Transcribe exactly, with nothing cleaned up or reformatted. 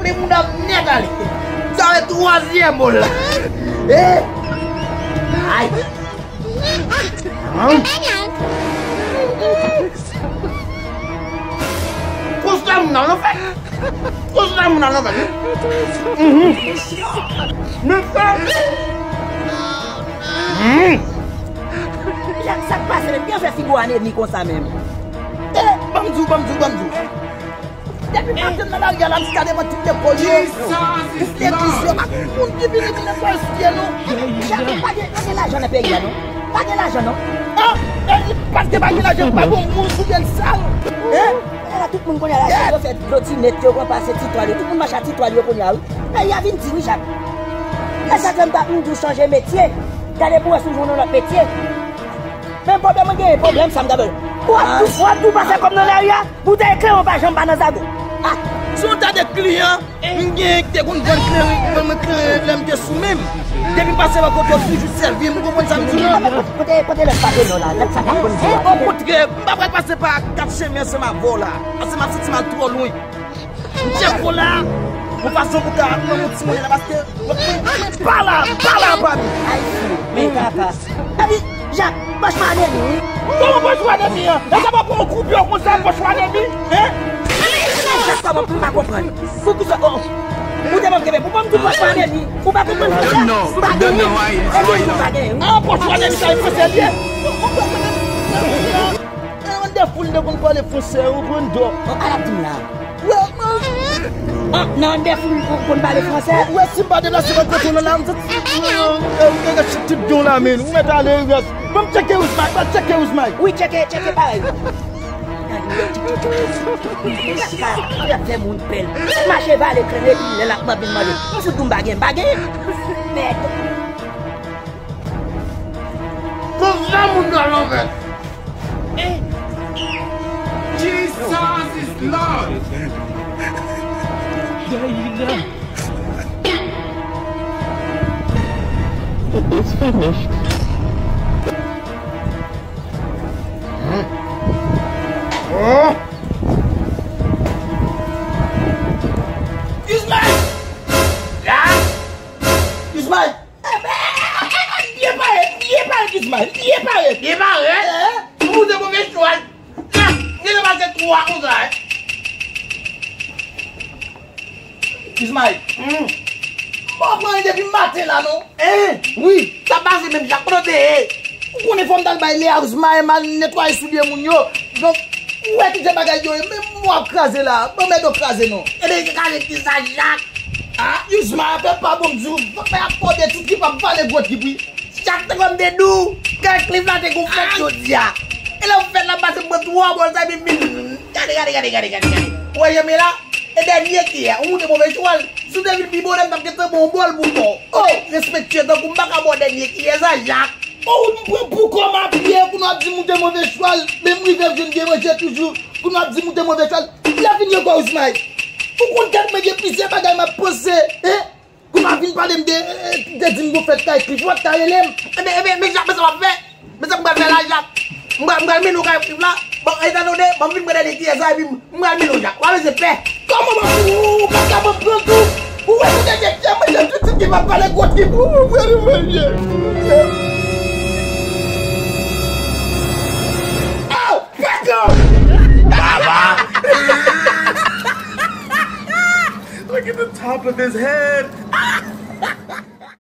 Li moun ap nèt ale. Sa se twazyèm bòl la. Eh! Ay! An? Konsa moun nan fè. Konsa moun nan fè. Mhm. Men fè. Mhm. Jak, sa k pase menm? Byen fè figi w anemi konsa menm. Eh, ban m di w, ban m di w, ban m di w. Depi maten m nan lari a la, m chita devan tout lekòl yo, tout legliz yo, pa gen moun ki vini pou netwaye sou pye nou. Chak pa gen, pa gen lajan nan peyi a non. Pa gen lajan non. Ah, eh, paske pa gen lajan, pa gen moun sou pye l sal. Hein? E la tout moun kounye a la, yo fè dlo ti nèt yo, ranpase ti twal yo. Tout moun mache a ti twal yo kounye a wi. Peyi a vin di wi, Jak. E sa k fè m pa, m di w chanje metye. Gade pou wè si w jwenn yon lòt metye. Men pwoblèm mwen genyen, pwoblèm sa m ta pale. W ap tou, w ap tou pase kòb nan lari a, boutèy kleyon pa janm pa nan zago. Ah, si w ta de kliyan, m gen te konn vann kleren, vann mwen kleren lè m te sou men m. Depi m pase bò kote w toujou sèvi m, ou konprann sa m di w la? Kote, kote lòt pa de non la, lòt sa pa konn di. Okontrè, m pa pral pase pa kat chemen ansanm avè w la, paske m ap santi m al twò lwen. M tcheke w la, yon fason pou ka ban m yon ti monnen la, paske, pa la, pa la, pa mi. Ay, men papa. Epi, Jak, pòch mwen anemi wi. Kòman pòch mwen anemi an? E sa pa pou yon koup yo konsa, pòch mwen anemi? Hein? Jak, kòman m pa konprann? Poukisa, oh, oh. Ou te ban m kenbe, pou ban m di pòch mwen anemi. Ou pa konprann fransè? M pa genyen. Epi, m pa genyen wi. Ah, pòch mwen anemi, sa e fransè l ye? Eh, an defoul de konn pale fransè, ou konn dò. Bon, al ap di m la. Wè, ah, nan an defoul ou konn pale fransè? Wè, si m pa deplase bò kote w la, m santi, eh, m gen chit tout don la, men. Ou mèt ale, rès. Ban m tcheke Rosemary, ban m tcheke Rosemary. Wi, tcheke, tcheke parèy. Gade, y ap fè moun pè. Mache vale krenn epi lè l ap mande, mande. Ou fout di m pa gen, m pa gen. Mèd. Konsa moun nan lanvè. Eh. Jesus is Lord. It's finished. Oh. Ismaël! Ya! Ismaël! Byen parèt, byen parèt, Ismaël, byen parèt. Byen parèt? Eh? Ou moute move chwal. Ah, gen lè pase twa konsa, eh. Ismaël. Hmm. M pa pran depi maten la, non. Eh? Wi. Sa pase menm jan kote w te ye? Ou konnen fò m t al bay Lea Ismaël, m al netwaye soulye moun yo. Donk, ou wè ki jan bagay yo ye, men mwen ap kraze la. Ban mèd yo kraze, non. Ebe, kraze ki sa, Jak? Ah, Ismaël, fè pa bon, m di w, fòk mwen ap kòde tout ki p ap vale gwo trip, wi. Jak, te konn m te di w, gad Cliff la te gon fèt jodi a. E lè fèt la pase, m pran twa bòl sa, epi m vin. Gade, gade, gade, gade, gade, gade. Ou wè jan m ye la? E dènye kiyè, ou moute move chwal. Si w te vin pi bonè, m t ap gentan ba w bòl pou kò w. Oh, respektye tankou m pa ka ba w dènye kiyè sa, Jak. Oh, wi, m pran pou kò m apye, kounye w ap di m moute move chwal, men m rive jwenn gen manje toujou, kounye w ap di m moute move chwal. Lè fini ankò, Ismaël. Ou konn tèt mwen gen plizyè bagay m ap panse, hein? Kou pa vin pale m de, de di m gon fèt kay Cliff, w ap ta rele m. Ebyen, ebyen, men sa, men sa w ap fè. Men sa m pral fè la, Jak. M pral, m pral mennen w kay Cliff la. Bon, etan done, ban m vin pran dènye kiyè sa, epi m pral mennen w, Jak. W ap bezwen pè. Kòman m ap ou, ou pa ka ban m pran tou? Ou wè tou dènye kiyè, mwen, jan tout ki va pale gwo trip. Ou, ou, ou, ou, ou. Oh, fuck off! Baba! Look at the top of his head.